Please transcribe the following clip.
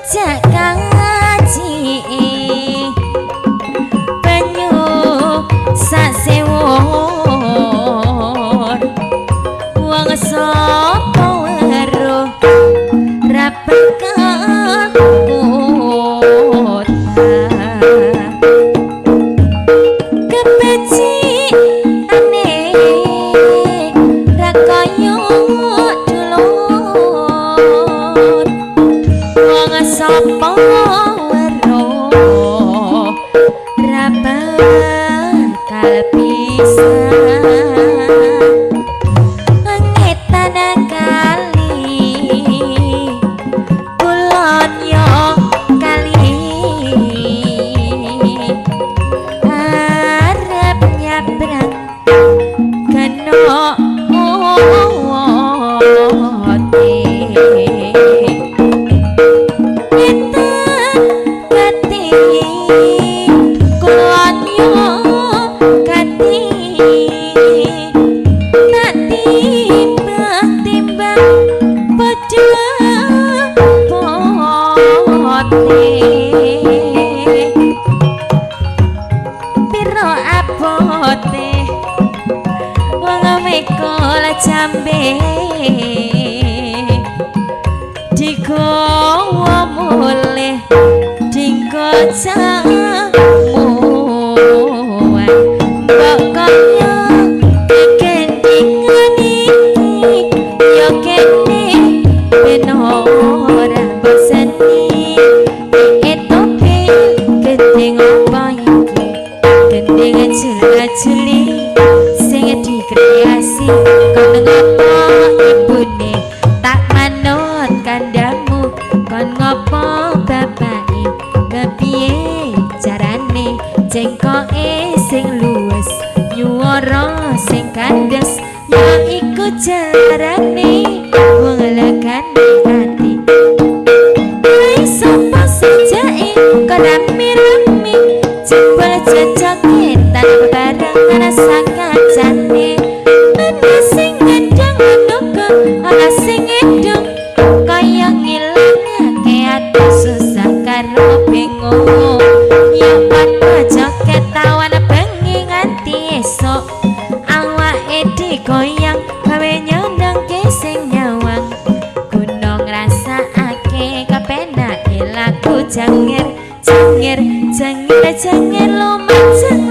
Ngajak kaji banyu sasewur. Wong sapa weruh ra bakal utang. Kebecikane ra kaya dulur. Wong sapa weruh ra bakal pisah. Ngetan kali kulon yo kali arep nyabrang kena uwote. Ngetan kati kulon yo kati tak timbang-timbang padha pote. Piro abote wong mikul jambe digawa mulih dinggo jamuan. Mbok kaya kegendingan iki ya kene ben ora boseni. Etope gending apa iki? Gending jula-juli sing dikreasi. Kon ngopo ibune tak manut kandhamu, kon ngopo bapake kepiye carane? Cengkoke sing luwes nyuwara sing kandhes ya iku carane wong legane ati. Ai sapa sejake kok rame-rame jebul cocoke tanpa bareng rasa kacane. Ana sing ngendang ana ana sing ngedung kaya ngilangake ati susah karo bingung. Ya padha joget tawan bengi nganti esuk awake digoyang gawe nyenengke sing nyawang. Guna ngrasakake kepenake lagu jangir jangir jangir jangir lumajang.